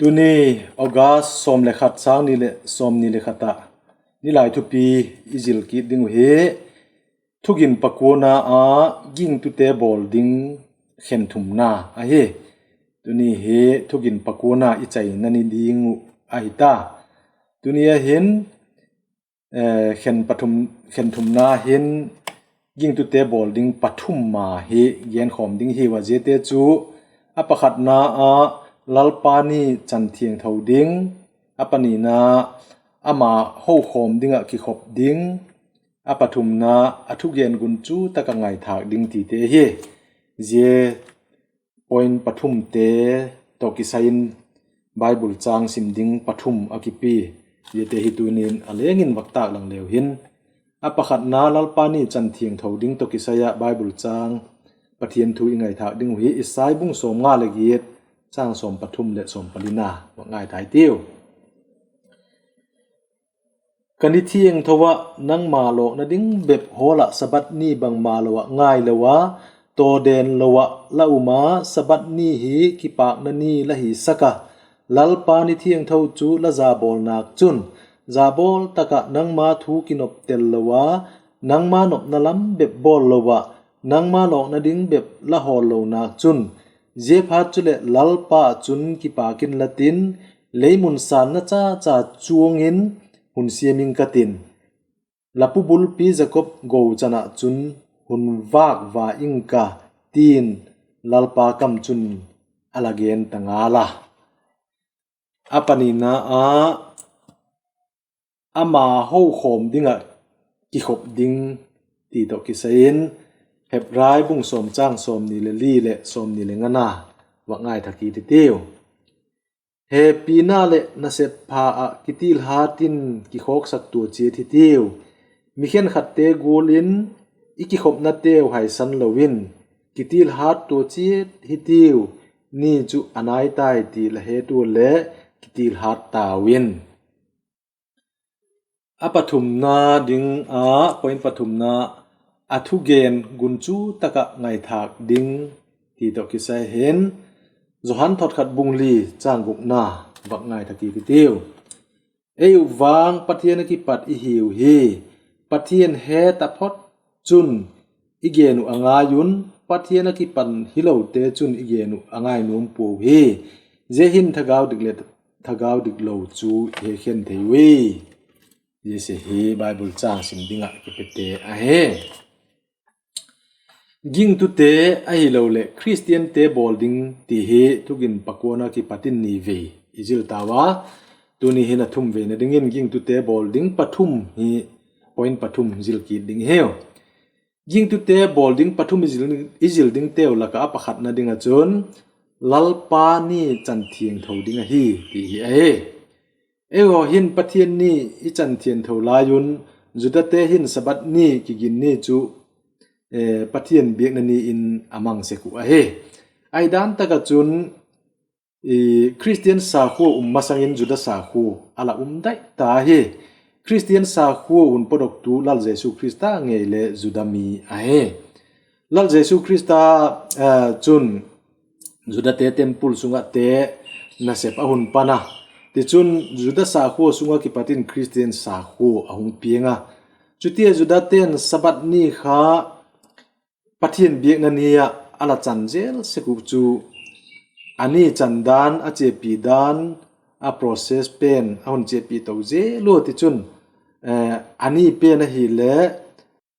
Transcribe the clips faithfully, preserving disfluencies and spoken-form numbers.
Tuni August sawm le khat, sâng ni leh sawmni le khat ah Nilai thupi i zil kit ding uh hi, Thugin pakuana a gingtute bawl ding khen thumna ahi. Tuni hi Thugin pakuana i chaina ni ding uh ahi ta. Tuni a hin, khen thumna hin gingtute bawl ding pathum ma hi genkhawm ding hiu a, ziate chu, a pakhatna ah Lalpa ni chan thiangtho ding, a panina ama hokhawm ding ah kikhop ding, a pathumna a thugen gunchu tak ah ngaithâk ding tite hi. Zia point pathumte tawh kisai in Bible châng sim ding pathum a kipi, ziate hi tuni'n a leng in vak tâk lang leu hin, a pakhatna Lalpa ni chan thiangtho ding tawh kisai ah Bible châng, Pathian thu i ngaithâk ding uh hi Isai bung sawmnga leh giat, châng sawm pathum leh sawm palina vak ngaithâk tiu. Ka ni thiangtho ah nangma lawkna ding bep hawl ah Sabbath ni bangmalo ah ngailo a, tawden lo ah la um a, Sabbath ni hi kipâkna ni la hisak a, Lalpa ni thiangtho chu la jabawl nâk chun, jabawl tak ah nangma thu kinoptel lo a, nangma nopna lam bep bawl lo ah, nangma lawkna ding bep la hawl lo nâk chun, ziaphat chuleh Lalpa ah chun kipâk inla tin, leimun sânna chacha chuang in hun siam ing ka tin, la pu bulpi Jakob gochan ah chun hun vâk va ing ka, ti'n Lalpa kam chun a la gen ta ngal a. A panina ah ama hokhawm ding ah kikhop ding ti tawh kisai in, Hebrai bung sawm châng sawmni leh li leh sawmni leh ngana vak ngaithâk kit i tiu. Hepina leh nasep pha ah kitilhat in kikhawksak tua chiat hitiu. Mi khenkhatte gual in i kikhopnateu haisan lo in, kitilhat tua chiat hitiu, ni chu a nai tai ti la het ua leh kitilhat tau in. A pathumna ding a, point pathumna, a thugen gunchu tak ah ngaithâk ding ti tawh kisai hin, Johan thot khat bung li châng gukna vak ngaithâk kit i tiu. Ei uh vang Pathian ah kipat i hiu hi, Pathian he taphot chun i gen uh a ngai un, Pathian ah kipan hilote chun i gen uh a ngai nuam puau hi. Zia hin thagau dik leh thagau diklo chu i hekhen thei ui. Zia se hi Bible châng sim ding ah kipete ahi. Gingtute ahiloleh Khristiante bawl ding ti hi Thugin pakuana kipat in ni vei i zil tau a. Tuni hin a thum veina dingin gingtute bawl ding pathum hi, point pathum zil kit ding hiu. Gingtute bawl ding pathum i zil, i zil dingteu lak ah a pakhatna ding ah chun, Lalpa ni chan thiangtho ding ahi ti hi ahi. Eihaw hin Pathian ni i chan thiangtho lai un, Judate hin Sabbath ni kigin ni chu Pathian biakna ni in a mang sek uh ahi. Ahi dan tak ah chun, Khristian sakhua um masang in Juda sakhua a la um dai ta hi. Khristian sakhua hun pawtdoktu Lal Jesu Khrista ngei le Juda mi ahi. Lal Jesu Khrista chun Judate temple sung ahte nasep a hun pan a. Tichun, Juda sakhua sung ah kipat in Khristian sakhua a hung piang a. Chutia Judate'n Sabbath ni kha Pathian biakna ni ah a la chan zel sek uh chu, a ni chan dan, a chiapi dan, a process pen a hun chiapi to zel ua. Tichun, a ni pen ahile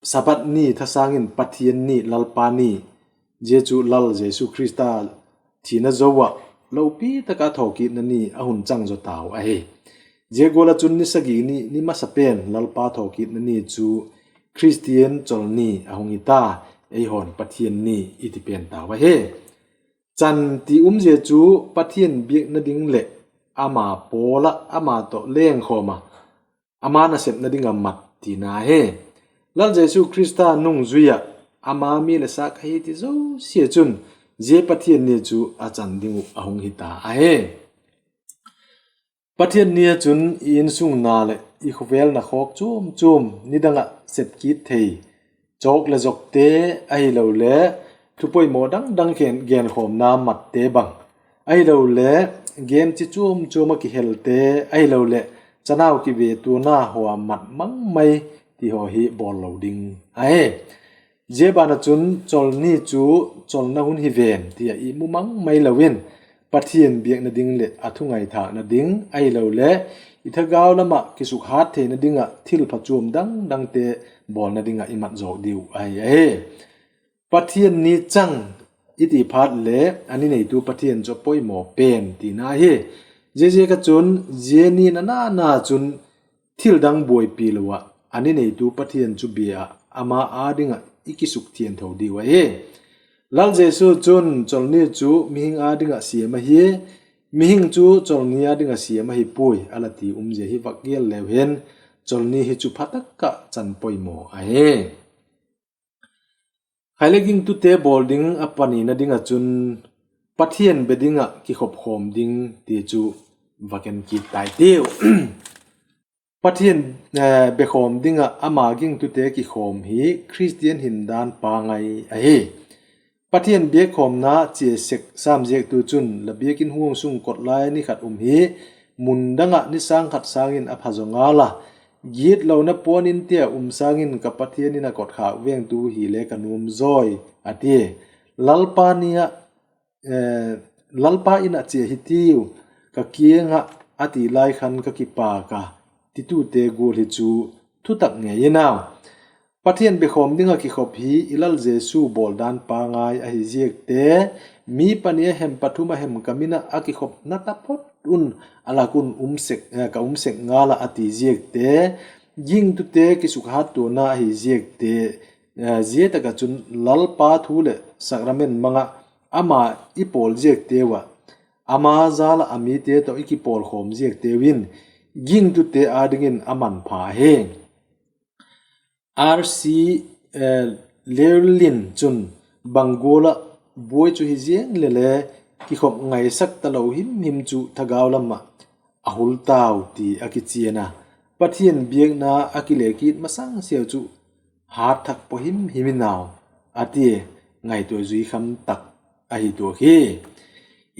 Sabbath ni thasâng in Pathian ni, Lalpa ni, zia chu Lal Jesu Khrista thina zo ah lopi tak ah thawkitna ni a hun chang zaw tau ahi. Zia gual ah chun ni sagi ni, ni masa pen Lalpa thawkitna ni chu Khristian chol ni a hung hi ta, eihaw'n Pathian ni i ti pen tau ahi. Chan ti umzia chu Pathian biakna ding leh ama pawl ah ama tawh lengkhawm a, ama nasepna ding ah mat tina hi. Lal Jesu Khrista nungzui ah ama mi leh sa ka hi ti zosia chun zia Pathian ni chu a chan ding uh a hung hi ta ahi. Pathian ni ah chun i insungna leh i khawvelna khawk chuam chuam, nidang ah sep kit thei chawk leh zokte ahiloleh thupoimaw dang dang gen, genkhawmna matte bang ahiloleh game chi chuam chuam ah kihelte, ahiloleh chanau kivetuana haw a mat mang mai ti haw hi bawl lo ding ahi. Zia ban ah chun cholni chu cholna hun hi ven ti ah i mu mang mai lo in, Pathian biakna ding leh a thu ngaithâkna ding ahiloleh i thagau lam ah kisukhat theina ding ah thil phachuam dang dangte bawlna ding ah i mat zawk diu ahi ahi. Pathian ni chang i ti phat le a ni neitu Pathian chu a poimaw pen tina ahi. Ziaziak ah chun zia ni na na na chun thil dang buaipi lo ah a ni neitu Pathian chu bia ah ama â ding ah i kisukthiangtho diu ahi. Lal Jesu chun cholni chu mihing â ding ah siam ahi, mihing chu cholni â ding ah siam ahi puai a la ti umzia hi vak gel leu hin, cholni hi chu pha tak ah chan poimaw ahi. Khaile gingtute bawl ding a panina ding ah chun Pathian be ding ah kikhop khawm ding ti chu vak en kit tai tiu. Pathian bekhawm ding ah ama gingtute kikhawm hi Khristian hindan pangai ahi. Pathian biakkhawmna chia sek sam ziaktu chun la biakin huang sung kot lai ni khat um hi mun dang ah ni sâng khat sâng in a pha zaw ngal a, gitlona puan in tia um sâng in ka Pathian in a kotkhâk vengtu hile ka nuam zawi, a tia. Lalpa ni ah, Lalpa in ah chia hitiu, ka kiang ah a ti lai khan ka kipâk a, titute gual hi chu thutak ngei in au. Pathian bekhawm ding ah kikhop hi i Lal Jesu bawldan pangai ahi ziakte, mi pani a hem pathum a hem ka min ah a kikhopna taphot un a lak un ka um sek ngal ah a ti ziakte, gingtute kisukhattuana ahi ziakte, zia tak ah chun Lalpa thu leh sacrament mang ah ama i pawl ziakteu ah, ama jal ah a mite tawh i kipawlkhawm ziakteu in gingtute â dingin a manpha ahi. R C Lerlin chun bang gual ah buai chu hi ziang le le kikhop ngaisak talo him him chu thagau lam ah a hul tau ti a kichian a, Pathian biakna a kile kit masang siau chu hât thak paw him him in au, a tia. Ngaitua zui kham tak ahi tuak hi.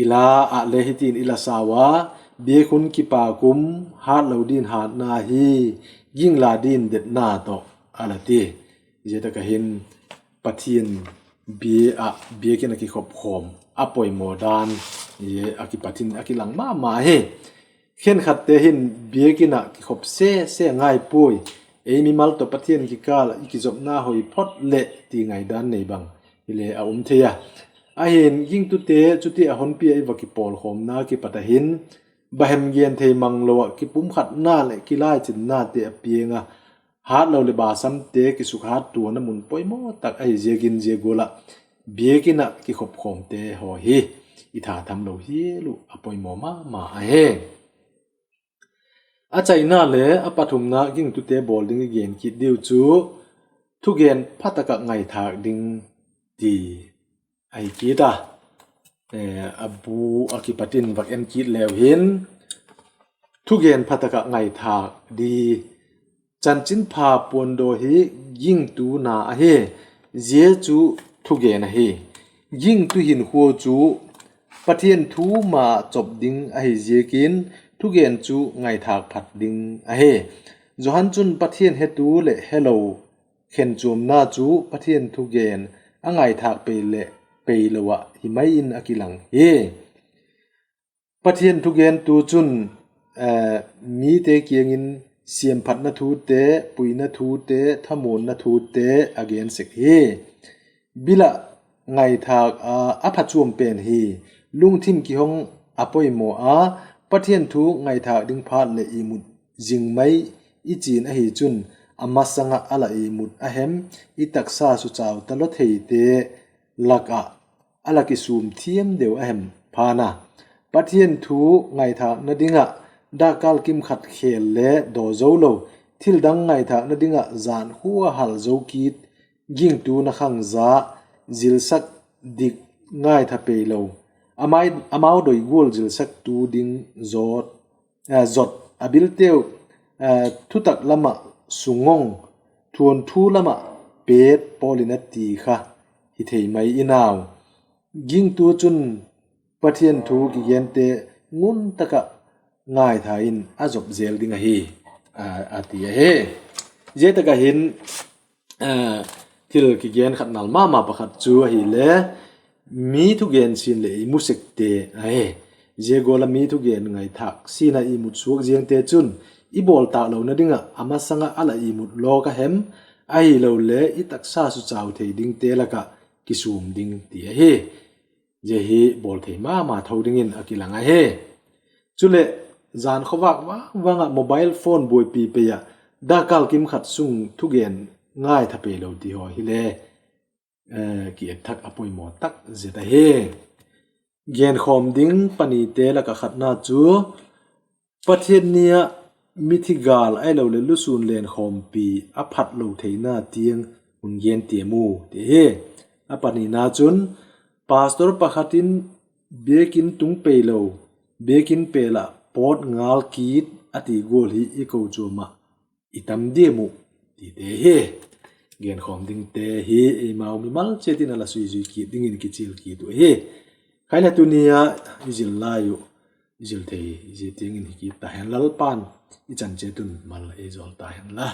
I la ah le hitin i la sau a, biak hun kipâk um, hâtlo din hâtna hi, ging la din detna tawh, a la ti. Zia tak ah hin Pathian bia ah biakin ah kikhop khawm a poimaw dan a kipat in a kilang ma ma hi. Khenkhatte hin biakin ah kikhop se se ngai puai, ei mimal tawh Pathian kikâl ah i kizopna hoi phot leh ti ngaidan nei bang hile a um thei a. Ahin gingtute chuti a honpi ah i va kipawlkhawmna kipat ah hin, bahem gen thei manglo ah kipumkhatna leh kilaichinnate a piang a, hâtlo leh basamte kisukhattuana mun poimaw tak ahi ziakin zia gual ah biakin ah kikhopkhawmte haw hi i tha tham lo hial uh a poimaw ma ma ahi. A chaina le a pathumna gingtute bawl ding i gen kit diu chu thugen pha tak ah ngaithâk ding ti ahi kit a. A bu ah kipat in vak en kit leu hin, thugen pha tak ah ngaithâk di. Chanchinpha puandaw hi gingtu na ahi, zia chu thugen ahi. Gingtu hinkhua chu Pathian thu ma chop ding ahi ziakin thugen chu ngaithâk phat ding ahi. Johan chun Pathian hetu leh helo khenchuamna chu Pathian thugen a ngaithâk pei leh peilo ah hi mai in a kilang hi. Pathian thugentu chun mite kiang in siamphatna thute, puina thute, thamuanna thute a gen sek hi. Bil ah ngaithâk a phachuam pen hi. Lungthim kihong a poimaw a, Pathian thu ngaithâk ding phat leh imut zing mai i chian ahi chun, a masang ah a la imut a hem, i taksa suchau talo theite lak ah a la kisûm thiam deu a hem phan a. Pathian thu ngaithâkna ding ah dakkal kimkhat khêl le daw zo lo, thildang ngaithâkna ding ah jan khua hal zo kit gingtu na khang za zilsak dik ngaitha peilo, amau doi gual zilsaktu ding zot, a bilteu thutak lam ah sungong, thuanthu lam ah pêt pawl in a ti kha hi thei mai in au. Gingtu chun Pathian thu kigente ngun tak ah ngaitha in a zop zel ding ahi, a ti ahi. Zia tak ah hin thil kigen khat nal ma ma pakhat chu ahile, mi thugen sin leh i mu sekte ahi. Zia gual a mi thugen ngaithâk sin ah i mut suak ziangte chun i bawl tâk lona ding ah a masang ah a la i mut lawk a hem, ahilole i taksa suchau thei dingte lak ah kisûm ding ti ahi. Zia hi bawl thei ma ma tho dingin a kilang ahi. Chuleh, jan khawvâk vang vang ah mobile phone buaipi pei ah dakkal kim khat sung thugen ngaitha pei lo ti haw hile ki et thak a poimaw tak zet ahi. Genkhawm ding panite lak ah khatna chu, Pathian ni ah mithi gâl ahiloleh lusûn lenkhawmpi a phat lo theina tiang hun gen tiam u ti hi. A panina chun, pastor pakhat in biakin tung pei lo, biakin pêl ah pawt ngal kit a ti gual hi i kochuam ah i tam diam uh tite hi. Genkhawm dingte hi eimau mimal chiat in a la suizui kit dingin kichial kit uh ahi. Khai le tuni a i zil lai uh, i zil thei zia tiang in hi kit ta hen la, Lalpa'n i chan chiat un mal ei jawl ta hen la.